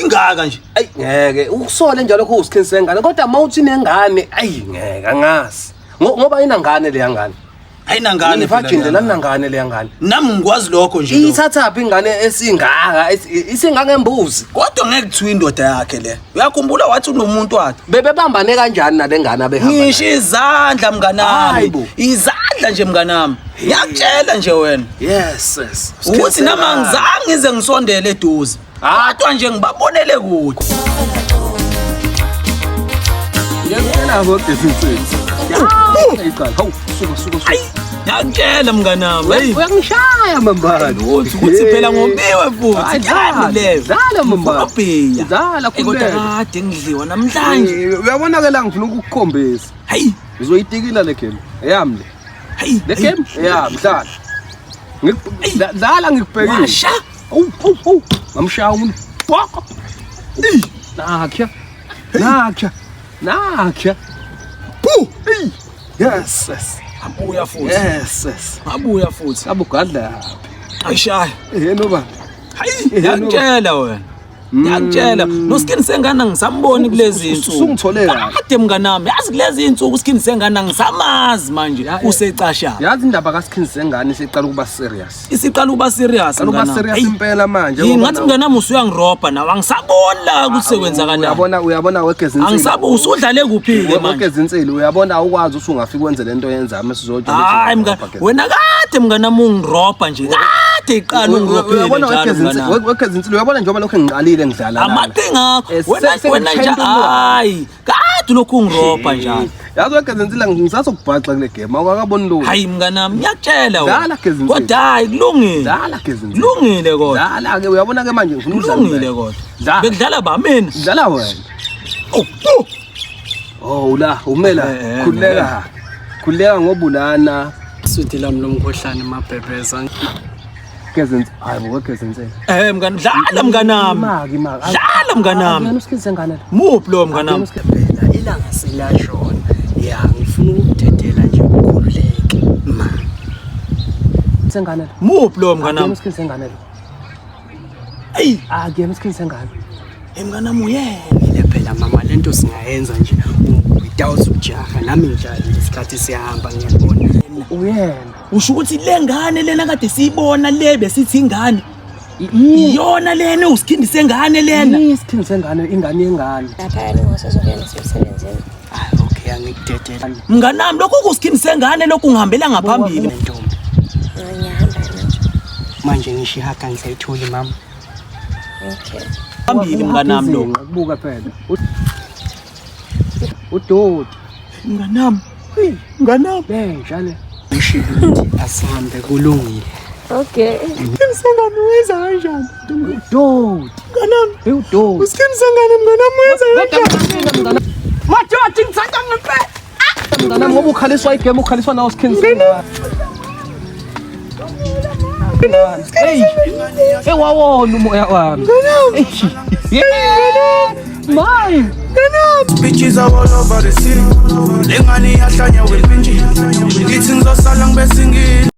Ingaka nje. Ayi ngeke ukusole njalo lokho usikhini sengane kodwa uma uthi nengane ayi ngeke angazi. Ngoba inangane leya ngane. Ayinangane phela. Virgin leya lena ngane. nangane leya ngane. Nami ngikwazi lokho nje. Lokho. Iyithathaphi ingane esingaka isingangembuzi. Kodwa ngeke kuthiwe indoda yakhe le. Uyakhumbula wathi unomuntu wakhe. Bebebambane kanjani nale ngane abehamba? Ngisho izandla mnganami. Hayi bo. Izandla nje mnganami. Ngiyakutshela nje wena. Yes, yes. Ukuthi nami angizange ngize ngisondele eduze. Kodwa nje ngibabonele kude. Ngiyakutshela kodwa izinsini. Iqala. Hawu, suka suka suka. Ayi, ngiyakutshela mnganami. Hey. Uyangishaya mambala. Ukuthi phela ngomiwe futhi. Hayi, Dlala leyo. Dlala mambala. Ubhiya. Dlala Eh, Kodwa khululeka. kade ngidliwa namhlanje. Uyabona ke la ngifuna ukukukhombisa. Hayi, Ngizoyitikila le game. Eyami le. hayi. Le game eyami dlala. Dlala ngikubhekile. Washa. Awu awu awu. Ngamshaya umuntu. Boko. Nakya. Nakya. Nakya. Bu. Yes, yes. Abuya futhi. Yes, yes. Abuya futhi. Abugadla phi? Ayishaya. Eh noba. Hayi, Eh, no. ngiyakutshela wena. Ngiyakutshela. Noskin sengane angisamboni kulezi insuku. Usungithole kahle. Kade mnganami, yazi kulezi insuku uskin sengane angisamazi manje Ya, ya. usecasha. Yazi indaba kaSkin sengane isiqala ukuba serious. Isiqala ukuba serious Qala ukuba mnganami. serious Hayi. impela manje. Yini ngoba ngathi mnganami usuyangirobha nawe angisaboni la ukuthi sekwenzakalani. Uyabona wegeza insili. Angisabu usudlale kuphi ke manje. Wegeza insili uyabona awukwazi ukuthi ungafika wenze lento yenza mase sizotshela. Hayi mngani, wena kade mnganami ungirobha nje. Kade iqala ungirophile Uyabona njalo wegeza insili, mnganami. wegeza insili uyabona njengoba lokho ngiqalile ngidlala. lana. Amaqhinga akho. Eh, Wena wena nje sengishaya intolwane. hayi, kade lokhu ungirobha njalo. Yazi wegeza insili ngisazokubhaxa kule game awukakaboni lutho. Hayi mnganami, ngiyakutshela wena. Dlala Geza Insili. Kodwa hayi kulungile. Dlala geza insili. Kulungile kodwa. Dlala ke uyabona ke manje ngifuna udlala. Kulungile impela. kodwa. Dlala. Bekudlala ba mina. Dlala wena. Oh, oh. Oh la umela Eh, eh, khuleka. Khuleka ngoba ulana Iswidi lami lomkhuhlane mabhebheza. geza insili. Hayi bo wegeza insili. Eh mngani, dlala mnganami. Maki maki. Dlala mnganami. Akuyena uSkin sengane lo. Muphi lo mnganami? Phela ilanga selashona. Ya, ngifuna ukukudedela nje ukhululeke. Ma. Sengane lo. Muphi lo Akuyena mnganami? uSkin sengane lo. Eyi, Akuyena uSkin sengane. eh mnganami uyena. Ile phela mama lento singayenza nje without ukujaha nami ngijahile isikhathi siyahamba ngiyabona. Uyena. Usho ukuthi le ngane lena kade siyibona le besithi ingane. Iyona lena usikhindi sengane lena. Iskin sengane ingane yengane. Laphayana ngosozobuya nasemsebenzini. Ah, okay angikudedela Mnganami lokhu kusikhindi sengane lokhu ngihambela ngaphambili. ntombi. Ngiyahamba manje. Manje ngisho ihaga ngisayitholi mama. Okay. Phambili mnganami lo. Kubuka phela. Udoti. Mnganami. Mnganami. Benja le. Ngishilo ukuthi asihambe kulungile. Okay. Usikhindi sengane wenza kanjani? Udoti. Mnganami. Hey udoti. Usikhindi sengane mnganami wenza kanjani? Madoda ngithanda ngempela. Mnganami ngoba ukhaliswa igame ukhaliswa nawo skin sengane. Hey. Hey wawona umoya wami. Yeah. My. Bitches are all over the city. Lengane iyahlanya with Ngithi ngizosala ngibe single.